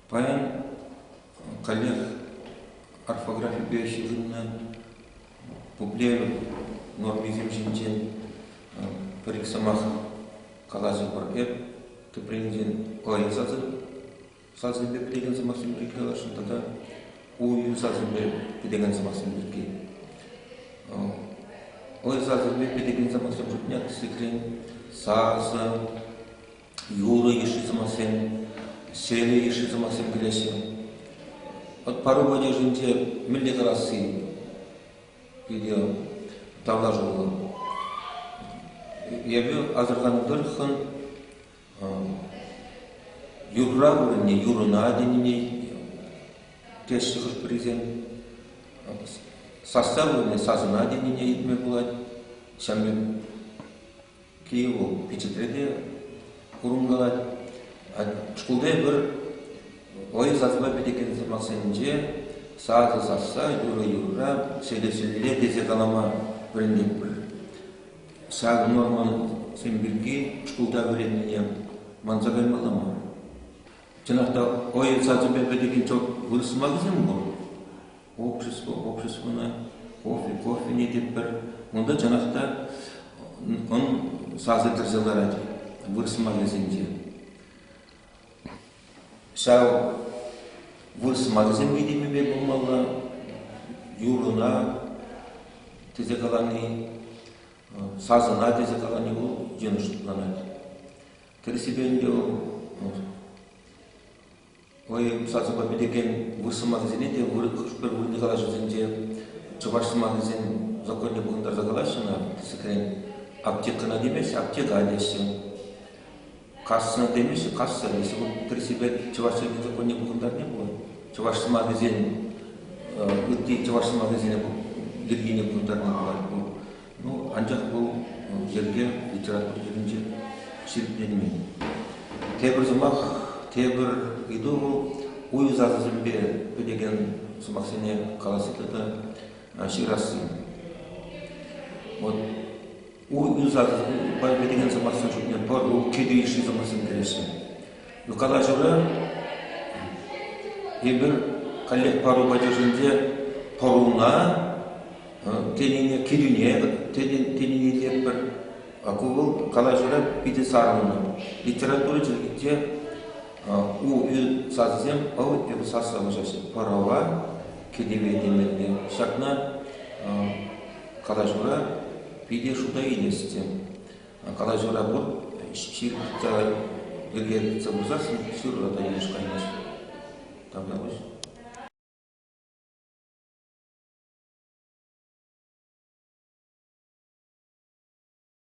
Паян каллех орфографипе ҫыхӑннӑ пуплев нормисем ҫинчен пӗр-ик сӑмах калаҫӑпӑр. Эп тӗпренчен ӑй сасӑ сасӑсемпе пӗтекен сӑмахсем пирки каласшӑн тата уй сасӑсемпе пӗтекен сӑмахсем пирки. Ӑй сасӑсемпе пӗтекен сӑмахсем шутне тӗслӗхрен сасӑ, юрӑ йышши сӑмахсем, селӗ йышши сӑмахсем кӗреҫҫӗ. Вӑт пару падежӗнче мӗнле тӑрасси питӗ тавлашуллӑ. Эпӗ асӑрханӑ тӑрӑххӑн юрра вырӑнне юрӑна тенине теҫҫӗ хӑш-пӗрисем. Сасса вырӑнне сасӑна тенине илтме пулать. Ҫавӑн пек Киеву пичетре те курӑнкалать. Шкулта эпир вӑйӑ сасӑпа пӗтекен сӑмахсенче сасӑ сасса, юрӑ юрра, селе селле тесе калама вӗрентетпӗр. Ҫак нормӑсем пирки шкулта вӗреннине манса каймалла мар. Чӑнах та вӑйӑ сасӑпа пӗтекен вырӑс сӑмахӗсем пур. Общество, обществӑна, кофе, кофене тетпӗр. Унта чӑнах та ӑн сасӑ кӗрсе ларать вырӑс сӑмахӗсенче. Ҫав вырӑс сӑмахӗсем витӗмӗпе пулмалла, юрӑна тесе калани, сасӑна тесе калани вӑл йӑнӑш шутланать. Тӗрӗссипе ӗнтӗ вӑл Ой, сасӑпа пӗтекен вырӑс сӑмахӗсене те хӑш-пӗр вырӑнти калаҫусенче чӑваш сӑмахӗсен законне пӑхӑнтарса калаҫҫӗ ӑна, тӗслӗхрен, аптекӑна темеҫҫӗ, аптека теҫҫӗ. Кассӑна темеҫҫӗ, касса теҫҫӗ. Вӑл тӗрӗссипе чӑваш чӗлхин законне пӑхӑнтарни пулать. Чӑваш сӑмахӗсен ытти чӑваш сӑмахӗсене йӗркине пӑхӑнтарни пулать. Ну, анчах вӑл йӗрке литература чӗлхинче ҫирӗпленмен. Тепӗр сӑмах, тепӗр ыйту вӑл уй сасӑсемпе пӗтекен сӑмахсене каласси тата ҫырасси. Вот уй сасӑсемпе пӗтекен сӑмахсен шутне пӑру, кӗтӳ йышши сӑмахсем кӗреҫҫӗ. Ну, калаҫура эпир каллех пару падежӗнче пӑруна тенине, кӗтӳне тенине илетпӗр. Ку вӑл калаҫура питӗ сарӑлнӑ. Литература чӗлхинче у, ӳ сасӑсем ӑ теп сасса куҫаҫҫӗ. Пӑрӑва, кӗтӗве темелле. Ҫакна калаҫура питӗ шута илесчӗ. Калаҫура пур ҫырса йӗрке тытса пырсассӑн ҫыру та йыш каймасть. Тавтапуҫ.